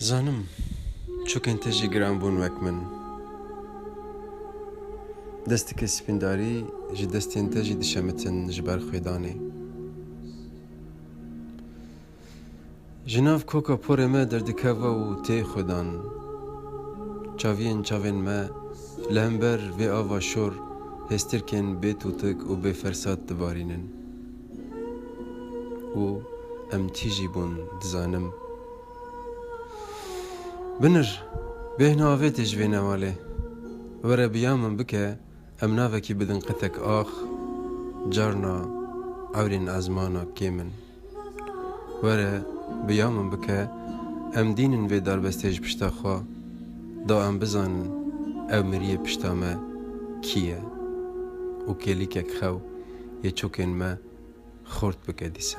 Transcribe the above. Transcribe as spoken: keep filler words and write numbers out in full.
Zanim, çokên te jî giran bûn wek min. Destike spîndarî ji destên te jî dişemitin ji ber xwêdanê. Ji nav koka porê me derdikeve û tê xwedan. Çaviyên çavên me li hember vê ava şor hêstirkên bê tûtik û bê fersat dibarînin. Û em tîjî bûn, dizanim. Binir, bêhna avê tê ji vê newalê. Were bi ya min bike, em navekî bidin qetek ax, carna ewrên ezmana kêm in. Were bi ya min bike, em dînin vê darbestê ji pişta xwe, da em bizanin ew miriye pişta me kî ye û kêlîkek xew yê çokên me xort bike dîsa.